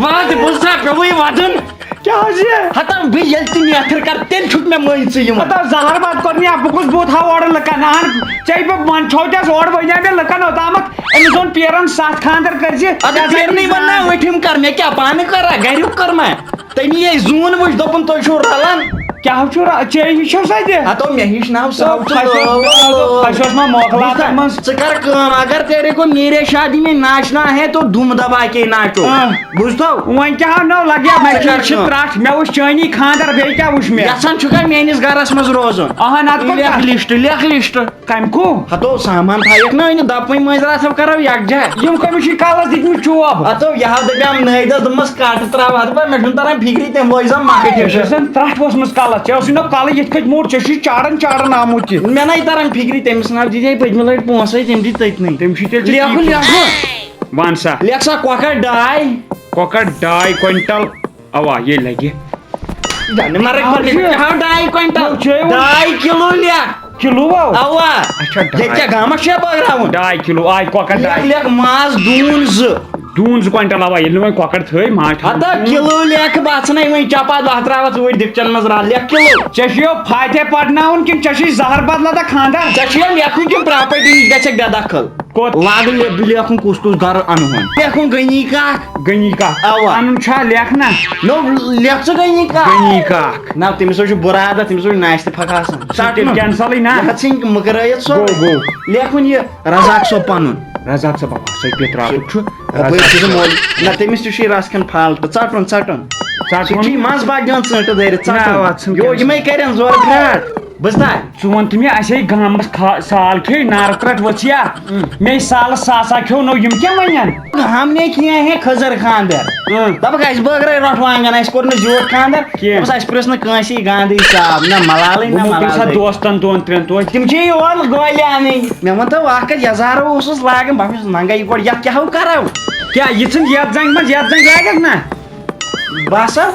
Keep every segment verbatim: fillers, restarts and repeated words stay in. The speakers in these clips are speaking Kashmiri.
پانہٕ تہِ بوٗزتھا، پیوٚوُے وَدُن۔ کیٛاہ حظ یہِ؟ ہتا بہٕ ییٚلہِ تہِ نیتھٕر کَرٕ، تیٚلہِ چھُکھ مےٚ مٲنۍسٕے یِوان۔ ہتا زہر بَتہٕ کوٚر مےٚ، بہٕ کُس بوٗتھا اورٕ لُکَن؟ اَہَن، ژےٚ بہٕ وَنہٕ چھو تہِ اورٕ وَنیٛا مےٚ لُکَن اوٚتامَتھ، أمِس دۄن پیرَن سَتھ خانٛدَر کٔرۍ زِ۔ اَدٕ یہِ ہسا پیرنٕے یہِ وَننہ، زَن أٹھِم کَر مےٚ کیٛاہ، پانہٕ کَرا، گَریُک کَر مےٚ؟ تٔمی یے زوٗن وٕچھ، دوٚپُن، "تُہۍ چھِو رَلان۔" کیٛاہ چھُ را-، ژےٚ ہِش چھَو سا تہِ؟ ہتو، مےٚ ہِش ناو سا چھُ اَسہِ اوس، لول۔ اَسہِ اوس ما مۄکلاو تَتھ منٛز؟ ژٕ کر کٲم، اگر تیرے کو میرے شادی میں ناچنا ہے تو دھوم دبا کے ناچو۔ آ۔ بوٗزتھو؟ وۄنۍ کیٛاہ ہا نو لگیا، مےٚ ژٕ کر چھِ کٲم۔ ترٛٹھ، مےٚ وٕچھ چٲنی خانٛدر، بیٚیہِ کیٛاہ وٕچھ مےٚ؟ یژھان چھُکھا میٲنِس گرس منٛز روزُن؟ اہن، اتھ کوٚت لیکھ کتھ؟ لسٹ، لیکھ لسٹ۔ کمہِ کو؟ ہتو، سامان تھایکھ نا أنِتھ، دپ وۄنۍ مٲنٛزِ راتھ کرو یکجا۔ یِم کٔمِس چھِ کلس دِتمٕتۍ چوب؟ ہتو، یہِ ہا دپیٛام نٲیدس، دوٚپمس کٹ تراو اتھ، مگر مےٚ چھُنہٕ تران فکری تٔمۍ لٲج زن مکھٕے مےٚ چھِ ٹھیکس۔ زن ترٛٹھ ؤژھمٕژ کلس، ژےٚ اوسُے نہ کلہٕ یِتھ کٔنۍ موٚٹ، ژےٚ چھُے چاڑن چاڑن آمُت یہِ۔ مےٚ نَے تران فکری، تٔمِس نہ دِژے پٔتمہِ لٹہِ پونٛسے، تٔمۍ دِتۍ تٔتنٕے۔ تٔمِس چھُے تیٚلہِ لیکھُن، لیکھُن۔ وَن سا۔ لیکھ سا کۄکر ڈاے۔ کۄکر ڈاے کوینٹل۔ اوا، یے لگہِ۔ جانہِ مرگ آ، پتہٕ یہِ۔ لیکھو ڈاے کوینٹل۔ نو، چھے وۄنۍ۔ ڈاے کِلوٗ لیکھ۔ کِلوٗ وَو؟ اوا۔ اچھا، ڈاے۔ ییٚتہِ کیٛاہ گامس چھا بٲگراوُن؟ ڈاے کِلوٗ، آے کۄکر لیکھ، ڈاے۔ لیکھ ماز دوٗن زٕ۔ دوٗن زٕ کوینٹل، اوا، ییٚلہِ نہٕ وۄنۍ کۄکر تھٲے، ماز تھاو۔ ہتا کِلوٗ لیکھ باسان وۄنۍ چپاتھ وتھ تراوتھ اوٗرۍ دِکچن منٛز رل، لیکھ کِلوٗ۔ ژےٚ چھُے یو فاتح پرناوُن کِنہٕ ژےٚ چھُے زہر بدلہٕ دَ خانٛدر؟ ژےٚ چھُے یو لیکھُن کِنہٕ پراپرٹی نِش گژھکھ بے دخل؟ کوٚت؟ لاگُن لے-، لیکھُن کُس کُس گرٕ اَنہٕ ہون۔ لیکھُن غنی کاک۔ غنی کاک۔ اوا۔ اَنُن چھا لیکھ نا؟ نو، لیکھ ژٕ غنی کاک۔ غنی کاک۔ نہ، تٔمِس حظ چھُ بُرٕ عادت، تٔمِس حظ چھُ ناشتہٕ پھکھ آسان۔ سُہ تیٚلہِ ژَٹُن۔ کینسلٕے نا۔ یہِ حظ ژھٕنۍ مٕکرٲیِتھ سورُے۔ گوٚو، گوٚو۔ لیکھُن یہِ رزاق صٲب پَنُن۔ رزاق صٲب، اَوا، سُہ تہِ ترٛاوُن چھُ۔ اَپٲرۍ رزاق چھُ صٲب۔ مول۔ نہ، تٔمِس تہِ چھُ یہِ رَژھ کھنٛڈ فالٹ۔ ژَٹُن، ژَٹُن۔ ژَٹُن۔ سُہ چھُ یہِ منٛز باگ دِوان ژٔٹِتھ دٲرِتھ۔ نہ، ژَٹُن۔ اَوا، ژھٕن یو، کینسل۔ یِمَے کَرن زورٕ پھرٛاٹھ۔ بوٗزتھا؟ ژٕ وَن تہٕ مےٚ، اَسے گامَس کھا-، سال کھیٚے نارٕ ترٛٹھ ؤژھ یا؟ اۭں۔ مے سالَس ساسا کھیوٚو نوٚو، یِم کیٛاہ وَنَن؟ ہم نے کیے ہیں خضر خاندر۔ اۭں۔ دَپَکھ، اَسہِ بٲگرٲے رۄٹھ وانٛگَن، اَسہِ کوٚر نہٕ زیوٗٹھ خاندر۔ کینٛہہ۔ دوٚپمَس، اَسہِ پرٛژھ نہٕ کٲنٛسی گاندھی صاحب، نہ مَلالٕے، نہ گوٚمُت تَمہِ ساتہٕ مَلالٕے۔ دوستَن دۄن ترٛٮ۪ن توتہِ۔ تِم چھِ یور گولہِ اَنٕنۍ۔ مےٚ وَن تہٕ اَکھ کَتھ، یَزارٕ اوسُس لاگان، بہٕ چھُس ننٛگَے یہِ گۄڈٕ، یَتھ کیٛاہ ہو کَرو؟ کیٛاہ یہِ ژھٕن یَتھ زَنٛگہِ منٛز، یَتھ زَنٛگہِ لاگَکھ نہ؟ باسا؟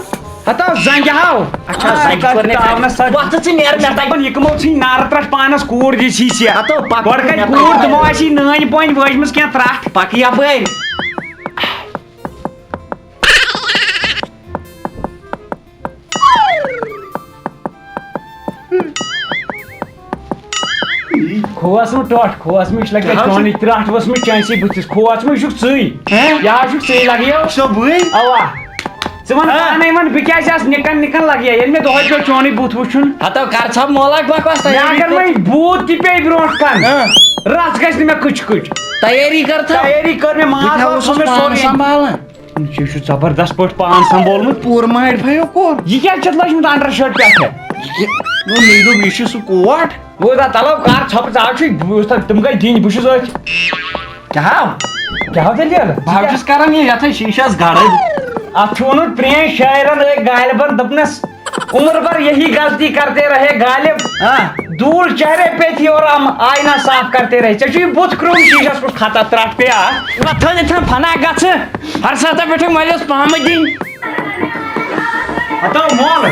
ہتو زنگہِ ہاو۔ اچھا، آ، زنگہِ کتھ کوٚر مےٚ تاونس سۭتۍ۔ وۄتھ ژٕ نیر مےٚ تتہِ۔ یہِ کمو ژھٕنۍ نارٕ ترٛٹھ پانس کوٗر دِژ سی سی۔ ہتو پکھ گۄڈٕ کتہِ مےٚ کوٗر تتہِ۔ تِمو آسی نٲنۍ پۄنۍ وٲجمٕژ کینٛہہ ترٛٹھ۔ پکھ یپٲرۍ۔ کھوس نہٕ ٹۄٹھ، کھوس مےٚ، یہِ چھِ لگان کیٛاہ حظ؟ چونٕے ترٛٹھ ؤژھ مےٚ چٲنسٕے بٕتھِس۔ کھوس مےٚ، یہِ چھُکھ ژٕے۔ ہیں؟ یہِ حظ چھُکھ ژٕے لگیو۔ چھُسو بٕے؟ اوا۔ ژٕ وَن آ۔ پانے وَن، بہٕ کیٛازِ آس نِکَن نِکَن لگیا، ییٚلہِ مےٚ دۄہَے پیوٚو چونُے بُتھ وٕچھُن۔ ہتو کر ژھاو مولاک بکواس مےٚ تیٲری اگر کٔر۔ وۄنۍ بوٗت تہِ پیٚیہِ برونٛٹھ کَن، آ۔ رَژھ گژھِ نہٕ مےٚ کٕچ کٕچ۔ تیٲری کر ژھاو۔ تیٲری کٔر مےٚ، بہٕ ماز تہِ ہا واز اوسُس تھوٚو مےٚ پانہٕ سورُے۔ سنبھالان۔ یہِ چھُ زبردست پٲٹھۍ پان سنبھولمُت۔ پوٗرٕ ماڑِ بھایو کوٚر۔ یہِ کیٛازِ چھَتھ لٲجمٕژ undershirt پٮ۪ٹھٕ؟ یہِ، نو، مےٚ دوٚپ، یہِ چھُ سُہ کوٹ۔ بہٕ اوس دَپان، تَلو کر ژھۄپہٕ، ژٕ آو چھُے، بہٕ اوس دَپان، تِم گٔے دِنۍ، بہٕ چھُس أتھۍ۔ کیٛاہ ہاو؟ کیٛاہ ہاو دٔلیٖل؟ بہٕ حظ چھُس کران یہِ یَتھے شیٖشَس گَرٕد۔ اَتھ چھُ ووٚنمُت پرٛٲنۍ شٲعرَن أکۍ غالبَن، دوٚپنَس، "عمر بھر یہی غلطی کرتے رہے غالب۔" ہاں۔ دھول چہرے پہ تھی اور ہم آئینہ صاف کرتے رہے۔ ژےٚ چھُے بُتھ کرٛوٚم شیٖشَس کُس خطا ترٛٹھ پے آ؟ نہ تھٲوِتھ فنا گژھٕ۔ ہر ساتہٕ پٮ۪ٹھٕ مٲلِس پامہٕ دِنۍ۔ ہتو مول،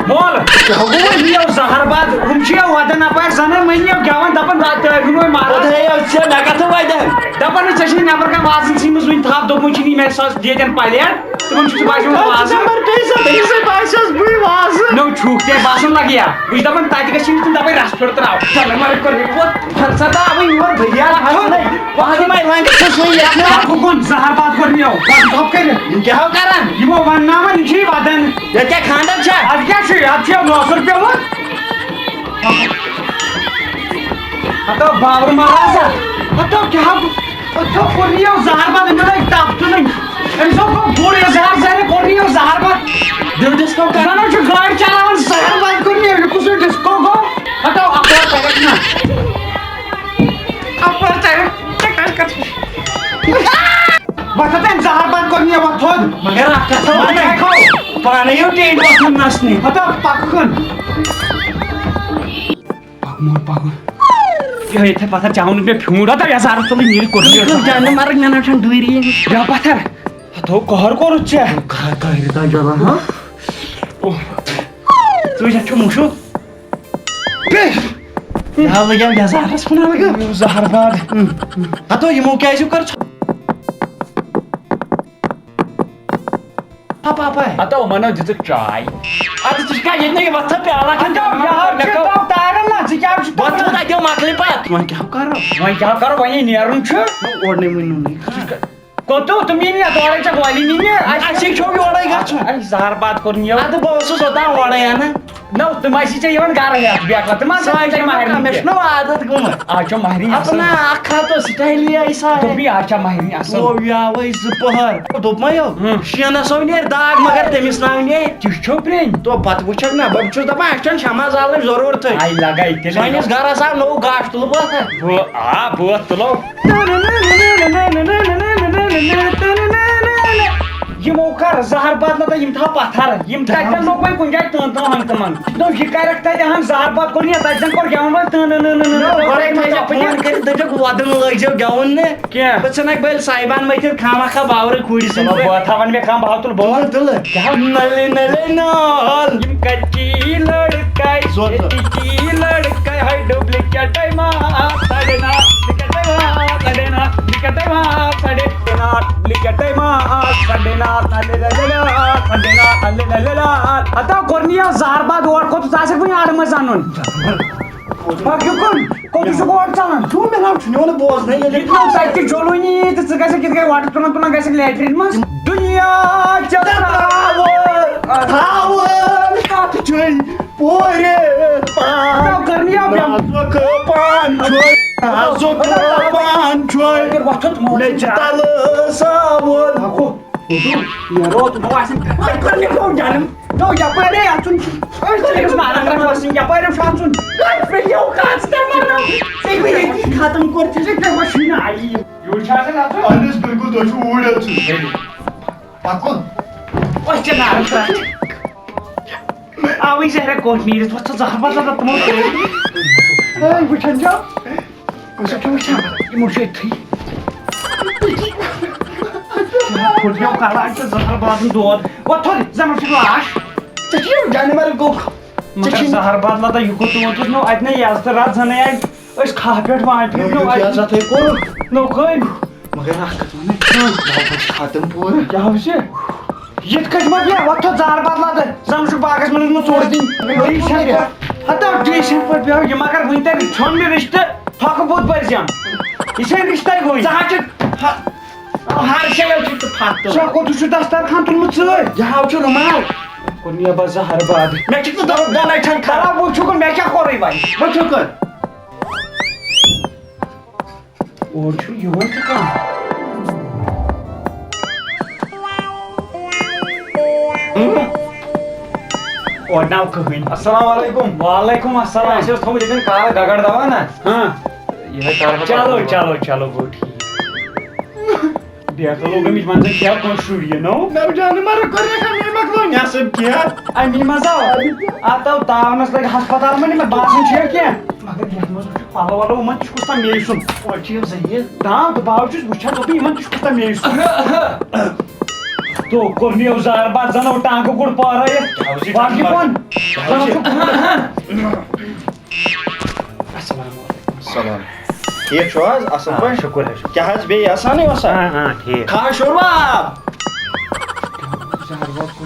مول۔ کیٛاہ گوٚو وۄنۍ؟ یِیو زہر باد، ہُم چھِ یو ودان اپارِ زنان مٔنی یو گٮ۪وان دپان، "دا تٲرۍ ہُن وۄنۍ مہراز۔" خۄدایا، ژےٚ مےٚ کتھٕ ودان؟ دپان نہٕ ژےٚ چھے نٮ۪بر کانٛہہ وازن ژھٕنمٕژ وٕنہِ تھپھ، دوٚپمُت چھُنہٕ یہِ مےٚ سۄ دِتٮ۪ن پلیٹ، تِمن چھُکھ ژٕ باسیومُت وازٕ۔ نمبر بیٚیہِ سا، بیٚیہِ سا باسیوس بٕے وازٕ۔ نو چھُکھ ژےٚ باسان لگیا، بہٕ چھُس دپان تتہِ گژھِ نہٕ تِم دپان رژھ پھیُر ترٛاو۔ جنم مرگ کوٚر مےٚ پوت۔ ہر سا تہٕ آوٕے یور بٔریا تھَس منٛز۔ پَتہٕ یِمَے لنٛگہٕ چھِ سُے یَتھ منٛز۔ پَتہٕ کُن زَہر باد کوٚر مےٚ یَو۔ پَتہٕ تھوٚپ کٔرِتھ۔ یِم کیٛاہ ہو کَران؟ یِمو وَنناوان، یِم چھِ یہِ وَدان۔ ییٚتہِ کیٛاہ خانٛدر چھا؟ اَدٕ کیٛاہ چھُ؟ اَدٕ چھُ یَو نوکُر پیوٚمُت۔ ہَتو باورٕ مَران سا۔ ہَتو کیٛاہ ہو؟ ہَتو کوٚر مےٚ یَو زَہر باد، أمۍ بَنٲے تَپھ تُلٕنۍ۔ أمۍ سا گوٚو بوٚڑ یہِ زَہر زَہرِ، کوٚر مےٚ یَو زَہر باد۔ دِل ڈِسکو کَر۔ زَنو چھُ گٲڑۍ چلاوان، زَہر باد کوٚر مےٚ، یہِ کُس ہیوٗ ڈِسکو گوٚو؟ ہَتو اَپٲرۍ پَکھ نہ۔ اَپٲرۍ تَرِ، ژےٚ کَتہِ کَتھ؟ وۄتھ ہا تٔمۍ زَہر بنٛد کوٚر مےٚ وۄنۍ تھوٚد۔ مگر اَکھ کَتھ وَنَے۔ وۄنۍ کھو۔ پانَے یِیو ٹینٛٹ وۄتھُن نَژنہِ۔ ہَتو پَکُن۔ پَکُن، پَکُن۔ یِہوٚے ییٚتہِ پَتھَر چاوُن مےٚ پھیوٗر۔ ہَتو یَزارَس تُلٕنۍ نیٖرِتھ کوٚر مےٚ۔ بِلکُل جانہٕ مَرٕگ مےٚ نہ چھَنہٕ ڈُرِ یِنۍ۔ یا پَتھَر۔ ہَتو قہر کوٚرُتھ ژےٚ۔ قہر، قہرِ تام چَلان، ہا؟ اوہ۔ ژٕ وٕچھ، اَتھ چھُ مُشُک۔ بیٚیہِ۔ یہِ ہا لٔگۍ اَتھ یَزارَس پھٕنان لَگان۔ یہِ زَہر باد۔ ہَتو یِمو کیٛازِ کٔر ژھ-، پاپا۔ ہتو، یِمن حظ دِژٕکھ چاے۔ اَدٕ ژٕ چھُکھا ییٚتہِ نہٕ یہِ وۄتھان پیالہٕ کھٮ۪تھ؟ ہتو، یہِ حظ چھِ تو تاران نہ، ژٕ کیٛاہ چھُکھ وۄتھ، تاران؟ وۄتھ، اَتہِ مۄکلہِ پَتہٕ۔ وۄنۍ کیٛاہ کرو؟ وۄنۍ کیٛاہ کرو؟ وۄنۍ یہِ نیرُن چھُ۔ نہ، اورٕ نَے ؤنِو نہٕ۔ کوٚت تِم یِن یا تورے ژےٚ گۄلہِ نِنہِ؟ اَسہِ اَسہِ چھُ یورے گژھُن۔ اَسہِ زہر باد کوٚر نِیو۔ اَدٕ بہٕ اوسُس اوٚتام اورے اَنان۔ نہ، تِم ٲسی ژےٚ یِوان گرٕ ہٮ۪تھ، بیکلا۔ تِم آسہٕ سۄ تَتہِ چھےٚ مہرنہِ مےٚ تہِ۔ چھُنہ عادت گوٚمُت۔ آز چھےٚ مہرنہِ اَصٕل۔ اَپنا اکھ ہتھ اوس سٹایلی آیہِ سارے۔ دوٚپُے آز چھےٚ مہرنہِ اَصٕل۔ او یاوے زٕ پہر۔ دوٚپمَے یو، ہُم۔ شیٖنَس ہو نیرِ داغ مگر تٔمِس ناو نیرِ۔ تہِ چھو پرٛٲنۍ۔ تو پتہٕ وٕچھکھ نہ، بہٕ چھُس دَپان اَسہِ چھَنہٕ شمع زالٕنۍ ضروٗرتھٕے۔ آے لگے تیٚلہِ۔ سٲنِس گرس آو نوٚو گاش تُلہٕ بہٕ اَتھ۔ بہٕ، آ، بہٕ تُلو۔ یِمو کر زہر بدلہٕ تہٕ یِم تھاو پتھر، یِم تتٮ۪ن لوٚگ وۄنۍ کُنہِ جایہِ تٲن تٲن ہنٛگتہٕ منٛگہٕ۔ دوٚپ، یہِ کرکھ تتہِ اہن زہر بد کوٚر یہِ، تتہِ زن کوٚر گٮ۪وَن وٲلۍ تٲن تٲن تٲن تٲن تٲن۔ گۄڈے تھٲیزیو فون کٔرِتھ، دٔپِکھ وۄدُن لٲگزیو گٮ۪وُن نہٕ۔ کینٛہہ۔ بہٕ ژھٕنکھ بٔلۍ صاحبان مٔتھِتھ خامہ خواہ باورٕ کھوٗرِ سٕنٛدِ چلو، پٲٹھۍ۔ بہٕ تھاوَن مےٚ کانٛہہ، بہٕ ہاو تُلہٕ بہٕ۔ تُلہٕ، تُلہٕ۔ کیٛاہ؟ نلہِ نلہِ نال۔ یِم کَتہِ لڑکے، زور، زور۔ ییٚتِکی لڑکے، ہاے ڈُپلیکیٹے ما سڑنا، ڈُپلیکیٹے ما سڑنا، ڈُپلیکیٹے ما سڑنا، ڈُپلیکیٹے ما سڑنا، نلہِ نلہِ نال، سڑنا، نلہِ نلہِ نال۔ ہتا کوٚر نہٕ یہِ زہر باد اور کھوٚت، ژٕ آسکھ وۄنۍ اَڑٕ منٛز اَنُن۔ پَکھ یُکُن۔ کوٚت چھُکھ اورٕ ژَلان؟ ژٕ مےٚ ناو چھُنہٕ یِوان بوزنَے، ییٚلہِ ییٚتہِ نہٕ تَتہِ تہِ جلوٕنی یی تہٕ ژٕ گژھکھ یِتھ کٔنۍ وَٹہٕ تُلان تُلان گژھکھ لیٹرِن منٛز۔ دُنیا چھےٚ ترٛاوٲ، ترٛاوٲ کَتھ چھُے پورِ پان۔ ترٛاو کَرنی آو بیٚمار۔ نازُک پان چھُے، نازُک پان چھُے۔ اگر وۄتھُن تہٕ مےٚ چھِ تَلہٕ ساوُن۔ ہُہ، ہُہ، یہِ روت نوٚو آسان۔ وۄنۍ کٔر مےٚ گوٚو جنم۔ نوٚو یَپٲرۍ اَژُن چھُ۔ أسۍ چھِ أمِس ماران رَٹھ وَسٕنۍ، یَپٲرۍ چھُ اَژُن۔ أسۍ چھِ یَپٲرۍ اَژُن۔ ژےٚ گوٚو ییٚتی ختم کوٚر ژےٚ۔ ژےٚ کیٛاہ گوٚو شُنہِ آیہِ یہِ؟ یورٕ چھِ آسان اَژُن۔ اَہَن حظ، بِلکُل، تۄہہِ چھُو اوٗرۍ اَژُن۔ پَکُن۔ أسۍ چھِ نارَس رَٹھ۔ آوٕے زہرا کوٹھ نیٖرِتھ، وۄتھ ژٕ زہر بدل تِمو کٔرۍ۔ ہے، وٕچھان چھا؟ کُس چھُ وٕچھان؟ یِمو چھُ أتھی۔ پھُٹیو کلہٕ، اَتہِ چھُ زہر بادُن دود۔ وۄتھ تھوٚد، زَن چھُ لاش۔ ژےٚ چھُے جانور گوٚو۔ ژےٚ مگر چھُے زہر بدل تہٕ یہِ کوٚت تُہُنٛد اوس نو اَتہِ نَے یَزتہٕ رَتھ زَنَے اَتہِ۔ أسۍ کھاہ پٮ۪ٹھ وانہِ پٮ۪ٹھ نو نو اَتہِ۔ یَزتھٕے کوٚرُکھ۔ نو کٔمۍ؟ مگر اَکھ کَتھ وَنَے، بہٕ چھُس ختم پوٗرٕ۔ کیٛاہ حظ چھِ؟ یِتھ کٔنۍ ما بیٚہہ، وۄتھ تھوٚد زہر بدل تہٕ زَن چھُ باغَس منٛز اوسمُت ژوٗر دِنۍ۔ ڈیٖسٮ۪نٛٹ پٲٹھۍ۔ ہَتو ڈیٖسٮ۪نٛٹ پٲٹھۍ بیٚہو، یہِ مگر وٕنۍ تۄہہِ ژھیوٚن مےٚ رِشتہٕ، تھۄکہٕ بُتھ بٔرۍ زٮ۪م۔ یہِ چھےٚ رِشتَے وٕنۍ۔ ژٕ ہا چھُکھ، ہَ-، ہر شے حظ چھُکھ ژٕ پھَتھ تُلان۔ ژےٚ کوٚت چھُ دَسترخان تُلمُت سۭتۍ؟ یہِ ہاو چھُ رُمال۔ کوٚر مےٚ بَس زہر باد۔ مےٚ چھُکھ نہٕ دَ-، دَنَے چھَنہٕ خراب۔ خراب وٕچھُکھ، مےٚ کیٛاہ کوٚرُے وۄنۍ؟ وٕچھُکھ۔ اورٕ چھُنہٕ یِوان تہِ کانٛہہ۔ اورٕ ناو کٕہٕنۍ۔ السلام علیکم۔ وعلیکم السلام۔ اَسہِ اوس تھوٚمُت ییٚتٮ۪ن کارٕ گگر دوا نا۔ ہاں۔ یِہوٚے کارٕ ہا چلو، پَتہٕ۔ چلو، چلو، گوٚو ٹھیٖک۔ بیٚیہِ ہسا لوٚگ أمِس منٛزٕ کیٛاہ کانٛہہ شُر یہِ نو۔ نو جانہٕ مَرٕ کوٚر مےٚ کانٛہہ مےٚ مۄکلو نٮ۪صٕب کینٛہہ۔ اَمی منٛز آو۔ اَتھ آو تاونَس لٔگۍ ہسپتال منٛز، یِمَن باسان چھُ یہِ کینٛہہ۔ مگر یَتھ منٛز وٕچھُکھ پَلو وَلو، یِمَن تہِ چھُ کُس تام میٚیہِ سُنٛد۔ اورٕ چھِ یِم زٔہیٖر۔ دام تہٕ باو چھُس وٕچھان، دوٚپُن یِمَن تہِ چھُ کُس تام میٚیہِ سُنٛد۔ تو کوٚر مےٚ یہِ زہر باد زَنو ٹانٛگہٕ گُر پٲرٲیِتھ۔ کیٛاہ حظ چھِ وَنہِ کَران؟ کُن؟ کیٛاہ حظ چھِ؟ زَنو چھُ السلام علیکم۔ سلام۔ ٹھیٖک چھُو حظ؟ اَصٕل آ، پٲٹھۍ؟ شُکُر حظ، شُکُر۔ کیٛاہ حظ بیٚیہِ آسانٕے اوسا؟ آ، آ، ٹھیٖک۔ کھا شُروٗع۔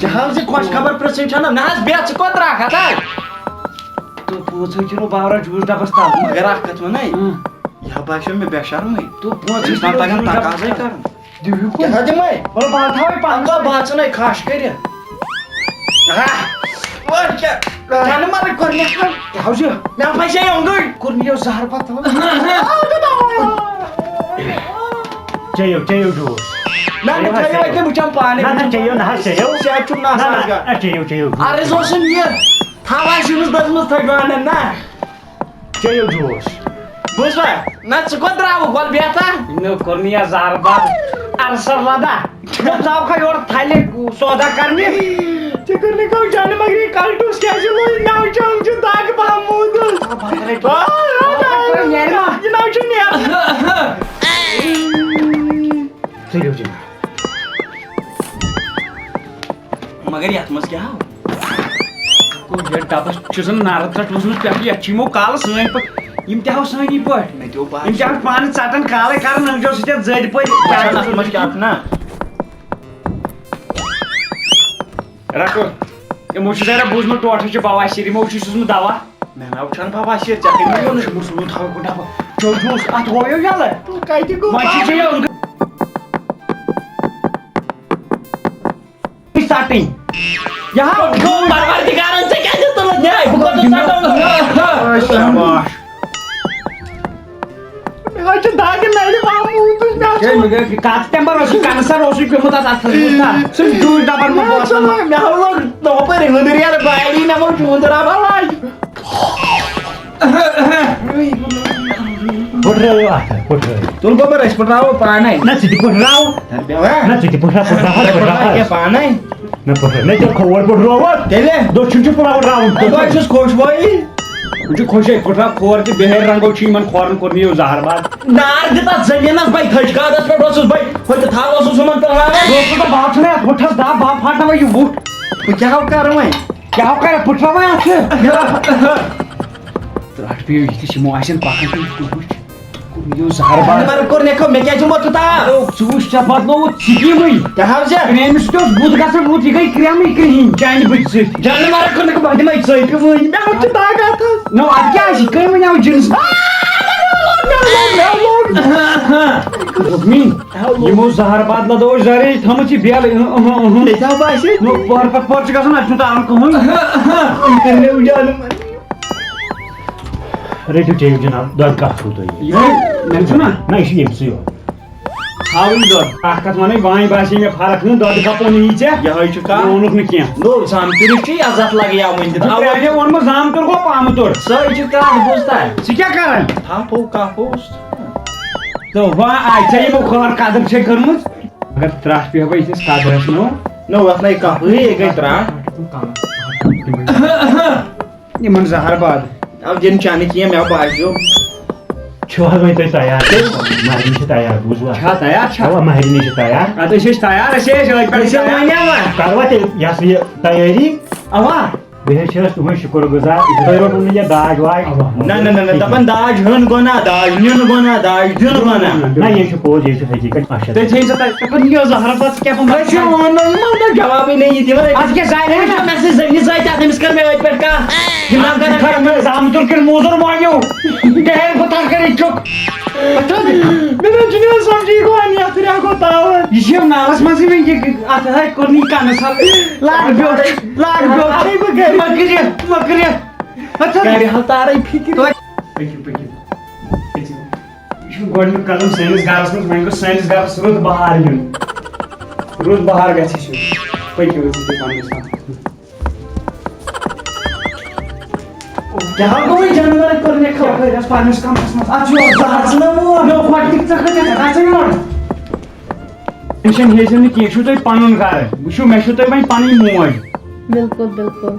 ژےٚ حظ یہِ خۄش خبر پرٛژھٕنۍ چھَنہ؟ نہ حظ، بیٚہہ، ژٕ کوٚت درٛاکھ ہَتھ حظ؟ تہٕ پانٛژھ ہَتھ کِلوٗ باورا جوٗس ڈَبَس تَل۔ مگر اَکھ کَتھ وَنَے، اۭں۔ یہِ ہا باسیو مےٚ بے شرمٕے۔ تہٕ پانٛژھ ہَتھ أمِس ما کِلوٗ تَگَن جوٗس ڈَبَس تقاضَے تَل۔ کَرُن؟ دِیِو کیٛاہ یہِ۔ ہا دِمَے؟ وَلہٕ بہٕ ہا تھاوَے پانَس اَکھ سۭتۍ۔ باسَن ہے کھَش کٔرِتھ۔ آہ، وۄنۍ کیٛاہ؟ جانہٕ مَرٕگ کوٚر مےٚ کھَش۔ کیٛاہ حظ چھُ؟ مےٚ پھَسے اوٚنٛدُے۔ کوٚر مےٚ یہِ زَہر پَتہٕ۔ چیٚیِو، چیٚیِو جوٗس۔ نہ، نہ، چیٚیِو حظ، چیٚیِو چیٚیِو۔ اَکہِ وَقتہٕ بہٕ چَمہٕ پانَے۔ نہ، نہ، چیٚیِو نہ حظ، چیٚیِو۔ صحت چھُم نہ نہ، آسان نہ، گا۔ نہ، چیٚیِو، چیٚیِو۔ عرض اوسُم یہِ، تھاو آسہِ یُس دٔزمٕژ تھٔج وانَن نہ۔ چیٚیِو جوٗس۔ بوٗزوا؟ نہ، ژٕ کوٚت درٛاوُکھ؟ وَلہٕ بیٚہہ تہٕ۔ نہ، کوٚر نہٕ یَتھ زَہر بَد۔ اَرسَر لَدا۔ دوٚپ، ژٕ آوکھا یورٕ تھَلہِ سودا کَرنہِ؟ ژےٚ کٔر نہٕ کٲم جانہٕ مگر یہِ کَلٹوٗس کیٛازِ لوٚگ؟ ناو چھُ، یِم چھِ دَگ پَہَم موٗدمُت۔ آ، بَتہٕ رَٹہِ۔ آ، آ، بَتہٕ رَٹہِ، نیرِ ما؟ یہِ ناو چھُ نیران۔ تُلِو جِناب۔ مگر یَتھ منٛز کیٛاہ آو؟ یَتھ ڈَبَس چھُ زَن نارٕ ترٛٹھ ؤژھمٕژ پٮ۪ٹھٕ، یَتھ چھِ یِمو کالہٕ سٲنۍ پٲٹھۍ، یِم تہِ ہاو سٲنی پٲٹھۍ۔ مےٚ تہِ اوس باسان۔ یِم تہِ ہاو پانہٕ ژَٹان کالَے کَران، أنٛزیو سۭتۍ یَتھ زٔدۍ پٲٹھۍ۔ وٕچھ حظ، اَتھ منٛز کیٛاہ آو نا؟ رٹو۔ یِمو چھُ ذرا بوٗزمُت ٹوٹھس چھُ بواسیر، یِمو چھُ سوٗزمُت دوا۔ مےٚ ناو چھُنہٕ بواسیر، ژےٚ کٔمۍ ووٚنُتھ؟ یِمو سوٗزمُت تھاو گۄڈٕ دوا۔ چیو جوٗس، اتھ گوٚو یو یَلہٕ۔ تہٕ کتہِ گوٚو؟ وۄنۍ چھُ چیو ژٹٕنۍ۔ یہِ ہا گوٚو پروردگارن، ژےٚ کیٛازِ تُلُتھ نیٛاے؟ بہٕ کوٚت ژٹو؟ شاباش۔ مےٚ حظ چھِ دادِ نرِ آمُت، مےٚ حظ چھِ کَتھ تَمہِ پَتہٕ اوس یہِ کَنسَر اوس یہِ پیوٚمُت اَتھ اَتھَس منٛز، نا؟ سُہ چھُ ڈوٗنۍ ڈَبَن منٛز مےٚ حظ چھِ بوزان۔ لَگ-، مےٚ حظ لوٚگ دۄپہٕ پَتہٕ ہُنٛدٕر یَلہٕ بایری، مےٚ گوٚو چوٗنٛدُر آبہٕ علاج۔ پھٕٹرٲیِو اَتھٕ، پھٕٹرٲیِو۔ تُل گوٚبُر، أسۍ پھٕٹراوو پانَے۔ نہ، ژٕ تہِ پھٕٹراو۔ تَتھ بیٚہوان۔ نہ، ژٕ تہِ پھٕٹراو، پھٕٹراو، تۄہہِ پھٕٹراو پھٕٹراو حظ۔ کیٛاہ پانَے؟ نہ، پھٕٹراو۔ نہ، ژےٚ کھووُر پھٕٹرووُتھ۔ تیٚلہِ؟ دٔچھُن چھُ پھٕٹراوُن راوُن۔ بہٕ حظ چھُس خۄش وۄنۍ۔ وۄنۍ چھُ خۄشے پھٕٹراو کھور تہِ، بِہٲرۍ رنٛگو چھُ یِمن کھورن کوٚرمُت یہِ زہر باد۔ نار دِ تَتھ زٔمیٖنَس بَے، تھٔج کاغذ پٮ۪ٹھ اوسُس بَے، ہُتہِ تھل اوسُس ہُمَن تُلناوان۔ دوستو، تہٕ بہٕ ہا چھُنہٕ یَتھ وُٹھَس دَب، بہٕ ہا پھاٹناوَے یہِ وُٹھ۔ بہٕ کیٛاہ ہو کَرٕ وۄنۍ؟ کیٛاہ ہو کَرٕ؟ پھٕٹراو وۄنۍ اَتھٕ۔ ترٛٹھ پیٚیو یہِ تہِ، یِمو آسن پَکان تہٕ وُچھ، یہِ زہر باد۔ مگر کوٚر مےٚ کٲم، مےٚ کیٛازِ ووت تُتاو؟ ژٕ وُچھ، ژےٚ بدلووُتھ سِکیٖمٕے۔ کیٛاہ حظ چھےٚ؟ کرٛیمہِ سۭتۍ اوس بُتھ گژھان رُت، یہِ گٔے کرٛیمٕے کرٛہِنۍ چانہِ بٕتھِ سۭتۍ۔ جانہٕ مارا کوٚر مےٚ کٲم، بہٕ دِمَے ژٔپۍ وٕنۍ۔ مےٚ ووت چھُ طاقت حظ۔ نو، اَدٕ کیٛاہ آسہِ؟ یہِ کٔمۍ وَنیٛاو جِنس؟ دوٚپمَے، یِمو زہر بدلہٕ دوٚپ زَرٕے تھٲمٕژ یہِ بیل، اۭں، اۭں، اۭں۔ مےٚ تہِ ہا باسے۔ نو، پٔہر پَتہٕ پٔہر چھُ گژھان، اَتہِ چھُنہٕ تارُن کٕہٕنۍ۔ أمۍ کٔرۍ مےٚ وٕنہِ جانہٕ مَرٕ۔ رٔٹِو چیٚیِو جِناب، دۄدٕ کَپ چھُو تۄہہِ یہِ؟ یِہوٚے، مےٚ چھُنہ؟ نہ، یہِ چھُ ییٚمہِ سٕے یوت۔ تھاوٕنۍ دۄد۔ اَکھ کَتھ وَنَے، وۄنۍ باسے مےٚ فرق، نہٕ دۄدٕ کَپ اوٚن یی ژےٚ۔ یِہوٚے چھُ کَتھ۔ مےٚ اوٚنُکھ نہٕ کینٛہہ۔ نو، زامتٕرِس چھُ یہِ عزت لَگہِ یَوٕ وۄنۍ دِتھ۔ بہٕ ترٛےٚ دۄہ ووٚنمُت زامتُر گوٚو پامہٕ توٚر۔ سۄے چھِ کَتھ، بوٗزتھا؟ ژٕ کیٛاہ کَران؟ تھَپھ ہو کَپھ اوس۔ تہٕ وۄنۍ آے ژےٚ یِمو خٲر قدٕر چھے کٔرمٕژ۔ مگر ترٛٹھ پیٚیہِ ہا بہٕ یِتھِس قدرَس نو۔ نو، اَتھ نَے کَپھٕے، یے گٔے ترٛٹھ۔ یِمن زہر باد۔ او دِن چانہٕ کینٛہہ، مےٚ باسیو۔ چھِو حظ وۄنۍ تُہۍ تیار؟ مہرِنۍ چھِ تیار، بوٗزوا؟ چھا تیار چھا؟ اوا، مہرِنۍ چھِ تیار۔ اَدٕ أسۍ ٲسۍ تیار، أسۍ ٲسۍ أتھۍ پٮ۪ٹھ أسۍ ٲسۍ تیار۔ وۄنۍ یَوان۔ کروا تیٚلہِ یہِ ہسا یہِ تیٲری؟ اوا۔ بہٕ حظ چھَس تُہُنٛد شُکُر گُزار، تۄہہِ روٚٹوٕ نہٕ یہِ داج واج۔ اوا۔ نہ، نہ، نہ، نہ، دَپان داج ہیوٚن گۄناہ، داج نیُن گۄناہ، داج دیُن گۄناہ۔ نہ، یہِ چھُ پوٚز، یہِ چھُ حقیٖقت۔ اچھا۔ تُہۍ تھٲیِو سا تۄہہِ، تۄہہِ کوٚر نہٕ یہِ زہرا پَتہٕ کیٛاہ پَتہٕ؟ تۄہہِ چھُو وَنان، یِمو نہٕ جوابٕے نہٕ یہِ دِوان۔ اَدٕ کیٛاہ زانہِ أمِس ہا؟ چھُ مےٚ سۭتۍ زٔنی زٲے تہِ اَتھ، أمِس کٔر مےٚ أتھۍ پٮ۪ٹھ کَتھ۔ یہِ ما کَرِ خراب؟ زامتُر کِنہٕ موزوٗر مٲنِو؟ ڈیر بہٕ تَتھ کَرٕ چُپ۔ مےٚ نہ چھُنہٕ یِوان سَمجھی گوٚو وۄنۍ یَتھ رٮ۪گو تاوَن۔ یہِ چھِ یِم نالَس منٛزٕے وۄنۍ یہِ اَتھ ہَے کوٚر نہٕ یہِ کَنَس حل۔ لاگ بیوٚٹھ، لاگ بیوٚٹھ۔ اَتھَے بہٕ گَرِ۔ مَہ کٔرِو، مَہ کٔرِو۔ اَتھ حظ کَرِ حل تارَے فِکرِ۔ پٔکِو، پٔکِو۔ پٔکِو۔ یہِ چھُ گۄڈٕنیُک قدم سٲنِس گرس منٛز، وۄنۍ گوٚژھ سٲنِس گرس رُت بہار یُن۔ رُت بہار گژھِ اَسہِ یُن۔ پٔکِو، أسۍ دِمو پننِس کمرس منٛز۔ کیٛاہ گوٚو یہِ جانور کوٚر مےٚ خبر؟ یَتھ پننِس کمرس منٛز۔ اَتھ چھُ زہر ژھٕنان وول۔ نو، گۄڈٕ تہِ ژٕ کھٔژ، ژٕ کھژ یور۔ ٹینشن ہیٚزیو نہٕ کینٛہہ، یہِ چھُو تۄہہِ پنُن گرٕ۔ وٕچھِو، مےٚ چھُو تۄہہِ وۄنۍ پنٕنۍ موج۔ بِلکُل، بِلکُل۔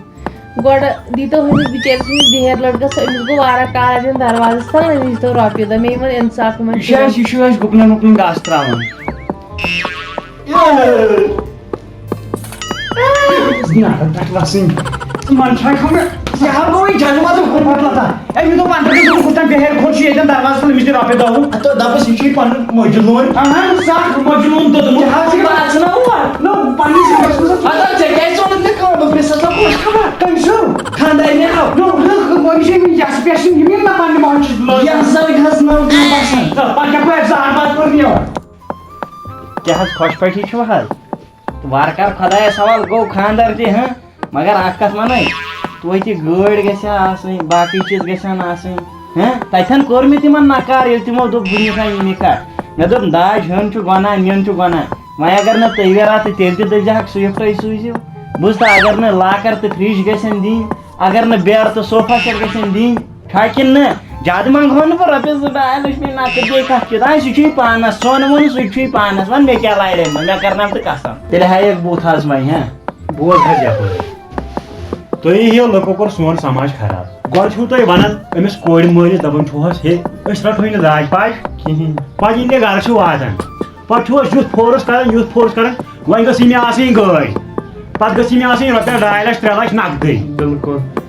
گۄڈٕ دیٖتو ہُمِس بِچٲرِس أمِس بِہِتھ لٔڑکَس، أمِس گوٚو واریاہ کال اَتٮ۪ن دروازَس تَل، أمِس دیٖتو رۄپیہِ دَہ، مےٚ یِمَن اِنصاف یِمَن یہِ چھُ اَسہِ، یہِ چھُ اَسہِ گُپنَن وُپنَن گاسہٕ ترٛاوان۔ نہ، پٮ۪ٹھ وَسٕنۍ۔ ژٕ منٛدچھان چھُکھ مےٚ۔ یہِ ہا گوٚو یہِ جنمَس منٛز پھُٹمُت لَتَن۔ أمۍ دوٚپ، "اَنکَل، ژٕ کوٗتاہ بِہِتھ کھوٚت چھُ ییٚتٮ۪ن دروازَس تَل، أمِس دِ رۄپیہِ دَہ وُہ۔" ہَتو دَپُس، یہِ چھُے پَنُن مٔجلوٗن۔ اَہَن سا، مٔجلوٗن دوٚدمُت۔ یہِ حظ چھِ باسان اور۔ نو، پننِس گَرَس منٛز۔ اَدٕ ژےٚ کیٛازِ ژوٚنُتھ مےٚ خانٛدَر؟ مےٚ سا خۄش خبر۔ کٔمۍ سُنٛد؟ خانٛدارنہِ ہاو۔ نو، لُکھ، وۄنۍ چھِ یِم یَس پٮ۪ٹھ چھِ یِم یِم نہ پننہِ موجہِ چھِ لٲگۍ۔ یَس زَن گژھِ نو کینٛہہ پَسنٛد۔ تہٕ پَتہٕ کیٛاہ پٲٹھۍ زہر باد کوٚر مےٚ؟ کیٛاہ حظ، خۄش پٲٹھی چھِو حظ؟ وارٕ کارٕ خۄدایَس حوالہٕ گوٚو خانٛدر تہِ، ہہ؟ مگر اَکھ کَتھ وَنَے، توتہِ گٲڑۍ گژھِ ہا آسٕنۍ، باقٕے چیٖز گژھِ ہَن آسٕنۍ۔ ہہ؟ تَتٮ۪ن کوٚر مےٚ تِمَن نکار، ییٚلہِ تِمو دوٚپ، "بہٕ نِکھ ہا یہِ نِکاح۔" مےٚ دوٚپ، "داج ہیوٚن چھُ گۄناہ، نیُن چھُ گۄناہ۔ وۄنۍ اگر نہٕ تُویرا تہٕ تیٚلہِ تہِ دٔپۍ زِہَکھ، سُوِفٹَے سوٗزِو۔" بوٗزتھا، اگر نہٕ لاکَر تہٕ فرٛج گژھن دِنۍ، اگر نہٕ بیڈ تہٕ صوفا سیٹ گژھن دِنۍ، چھا کِنہٕ نہٕ؟ زیادٕ منٛگہو نہٕ بہٕ رۄپیَس زٕ ڈاے لَچھ، مےٚ نَقٕد بیٚیہِ کَتھ کیُتھ؟ آ، سُہ چھُے پانَس، سۄن ووٚنُس، سُہ تہِ چھُے پانَس۔ وَن مےٚ کیٛاہ لارے منٛز، مےٚ کَرناو تہٕ قسم۔ تیٚلہِ ہایَکھ بُتھ حظ وۄنۍ، ہہ؟ بوز حظ یَپٲرۍ۔ تُہۍ یِیِو، لُکو کوٚر سون سماج خراب۔ گۄڈٕ چھُو تُہۍ وَنان أمِس کورِ مٲلِس، دَپان چھُوہَس، "ہے، أسۍ رَٹہوے نہٕ داج پاج کِہیٖنۍ۔" پَتہٕ ییٚلہِ تُہۍ گَرٕ چھِو واتان، پَتہٕ چھُو أسۍ یُتھ فورس کَران، یُتھ فورس کَران، وۄنۍ گٔژھ یہِ مےٚ آسٕنۍ گٲڑۍ، پَتہٕ گٔژھ یہِ مےٚ آسٕنۍ رۄپیَس ڈاے لَچھ، ترٛےٚ لَچھ نقدٕے۔ بِلکُل۔